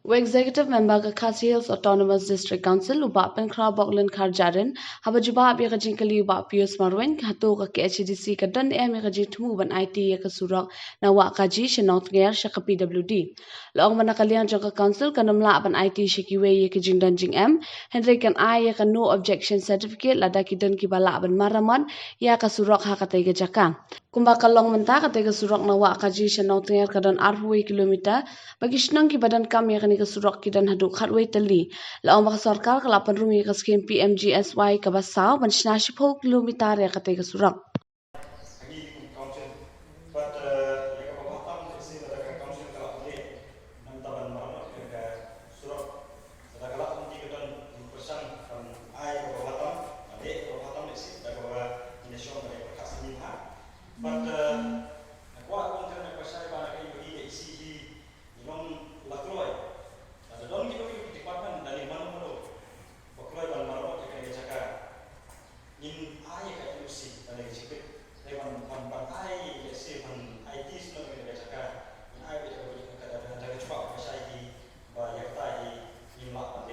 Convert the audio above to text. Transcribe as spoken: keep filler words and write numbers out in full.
U Executive Member ka Khasi Hills Autonomous District Council, u Bah Pynkhraw Boklin Kharjahrin, haba jubab ïa ka jingkylli u Bah Pius Marwein, hato ka K H A D C ka don em ïa ka jingthmu ban aiti ïa ka surok na Wahkaji sha Nongtnger sha ka P W D. La ong ba na ka liang jong ka Council kan ym lah ban aiti sha kiwei ïa ka jingdon jingem, hynrei kan ai ïa ka No Objection Certificate lada ki don kiba lah ban maramot ïa ka surok ha katei ka jaka. Kumba ka long mynta, katei ka surok na Wahkaji sha Nongtnger ka don arphew kilometer, ba ki shnong kiba donkam ïa kane ka surok ki don haduh khatwei tylli. La ong ba ka sorkar ka la pynrung ïa ka skim P M G S Y kaba saw ban shna shiphew kilometer ïa katei ka surok. But uh, nga kwah kum kren na ka shai ba na ka E C hi ngi long la kloi. Lada don kiba ki department lane mano mano ba kloi ban maramot ïa kane ka jaka, ngin ai ka N O C lane ka jingpeit. Dei ban ban ban ai, let's say, ban aiti shuh ïa kane ka jaka. Ngin ai beit ïa ka, ka, ka, ka jubab ka shai hi ba ïa kata hi ngin lah ban